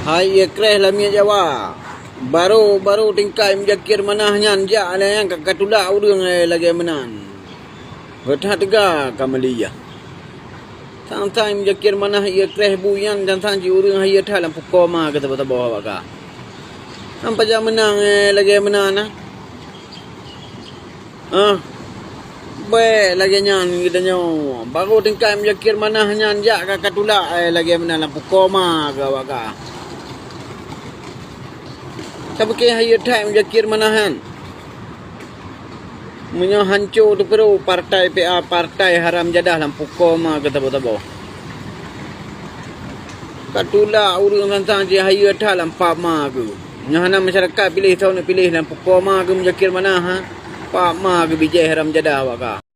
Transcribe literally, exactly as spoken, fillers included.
Hai ié kreh lamiet Jawa. Baru-baru tingkai Muzakir Manah nyan jak lé nyan ka, ka tulak ureuëng lagée meunan. Rot that teuga ka meuliah. Sang-sang Muzakir Manah ié kreh bu nyan, sang-sang jih ureuëng hayeue that lam pukoe ma keu saboh-saboh awak ka. Nyan pajan meunang lagée meunan na. Ah, bék lagée nyan geutanyoe. Baru tingkai Muzakir Manah nyan jak ka, ka tulak lagée meunan lam pukoe ma keu awak ka. Ka pike hayeue that Muzakir Manah nyan. Meunyoe hanco teupeurô partai P A, partai haram jadah lam pukoe ma keu saboh-saboh. Ka tulak ureuëng sang-sang jih hayeue that lam pap ma keu. Nyoe hana masyarakat piléh soe neupiléh lam pukoe ma keu Muzakir Manah ha. Pap ma keu bijéh haram jadah awak ka.